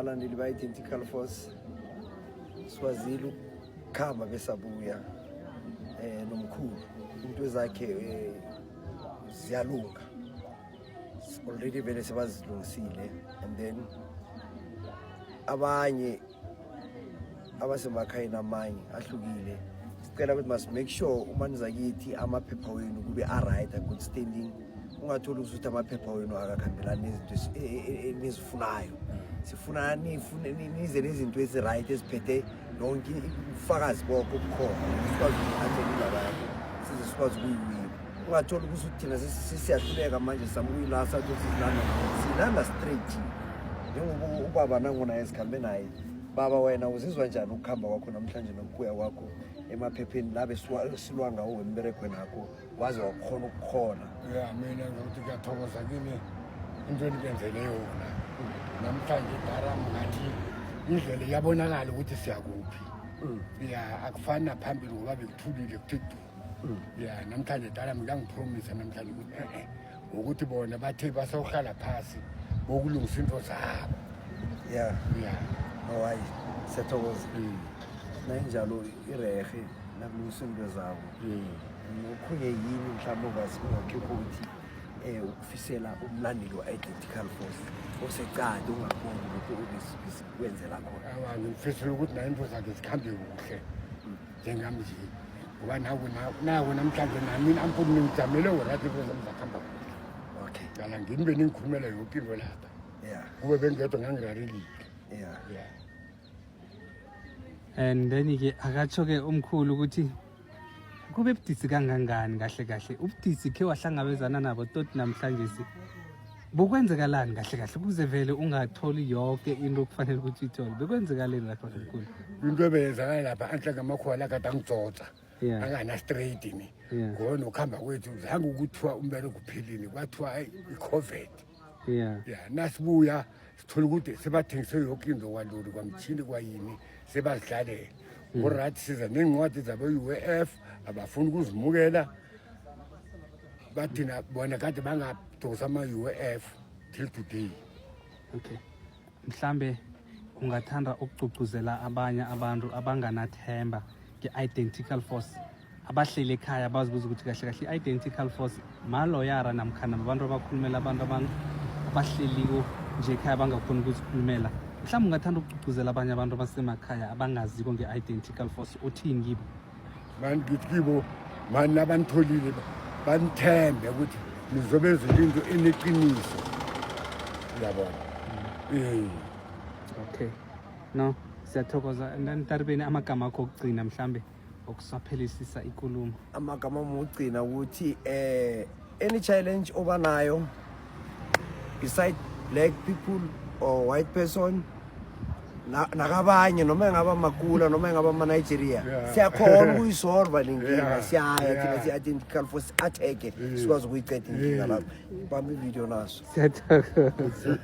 Abalandeli ba-Identical Force, sikwazile ukukhamba besabuya nomkhulu, into zakhe ziyalunga already, vele sebazilungisile. And then abanye abasemakhayeni amanye ahlukile, sicela ukuthi must make sure uma niza kithi amaphepha wenu kube a-right, a-good standing. Ungatholi ukuthi amaphepha wenu akakhambelani nezinto enizifunayo. Sifuna nize nezinto ezi-right, eziphethe yonke ubufakazi bonke obukhona, sikwazi ukuyi-attenda indaba yakho, size sikwazi ukuyiwina. Ungatholi ukuthi thina sesiyahluleka manje, sizama ukuyilasa, athi sizilanda, silanda straight njengoba ubaba nangona esikhambe naye. Baba, wena uzizwa njani ukuhamba kwakho namhlanje nokubuya kwakho emaphepheni la besilwa ngawo emberegweni akho, waze wakhona ukukhona? Ya, mina ngizokuthi ngiyathokoza kini into enibenzele yona namhlanje. Daram, ngathi indlela iyabonakala ukuthi siyakuphi. Ya, akufani naphambili ngoba bekuthulile, kuthi du. Ya, namhlanje daram kuyangipromisa namhlanje ukuthi e-e, ngokuthi bona bathe basawuhlala phasi bokulungisa into zabo. Ya. No, hayi, siyathokoza. Nayinjalo irehe nakulungisa into zabo. Nokhunye yini mhlawumbe ungakhipha ukuthi ukufisela umlandeli wa-Identical Force osecade ungaboni lokhu obesikwenzela khona? Awa, ngimfisela ukuthi nayo into zakhe zikhambe kuhle njengamnje, ngoba nawo namhlanje nami amfuni ngijamele urathi into zami zakhamba kuhle. Yala, ngimi beningikhulumela yoke into lapha. Kube bengedwa ngangirarekile. Ya. And then-ke akatsho-ke umkhulu ukuthi kube budisi kangangani kahle kahle, ubudisi khe wahlangabezana nabo toti namhlanje si bukwenzekalani kahle kahle kuze vele ungatholi yonke into okufanele ukuthi uyithole. Bekwenzekaleni lapha, mkhulu? Into ebeyenzakala lapha anhle ngamakhuwa la kade angitsotsa angana-straight ni. Ngoba nokuhamba kwethu zange ukuthiwa umbereko uphelile, kwathiwa hayi, i-COVID. Ya, nasibuya sithola ukuthi sebathengise yoke into, kwalori, kwamtshini, kwayini, sebazidlalela. Ngorathi siza ney'ncwadi zabo-UIF, abafuni ukuzimukela. Bathina bona kade bangadosa ama-UIF till today. Okay, mhlambe ungathanda ukugcugcuzela abanye abantu abanganathemba nge-Identical Force, abahleli ekhaya bazibuza ukuthi kahle kahle i-Identical Force maloyara namkhana abantu abakhulumela abantu abahleliko nje ekhaya abangakhoni ukuzikhulumela. Mhlawumbe ungathanda ukugcugcuzela abanye abantu abasemakhaya abangaziko nge-Identical Force, uthini kibo? Mani, ngithi kibo mani, nabanitholile banithembe ukuthi nizobenzela into eneqiniso, uyabona, eh. Okay, no, siyathokoza. And then Taribeni, amagama akho okugcina mhlambe okusaphelisisa ikulumo? Amagama ami okugcina ukuthi any challenge oba nayo beside black people or white person nakabanye, noma engaba makula, noma engaba ama-Nigeria, siyakhona ukuyisolva le nkinga. Siyaya thina siyi-Identical Force, si-attack, sikwazi ukuyiceda inkinga lapho. Bamba ividiyo naso. Siyathokoza.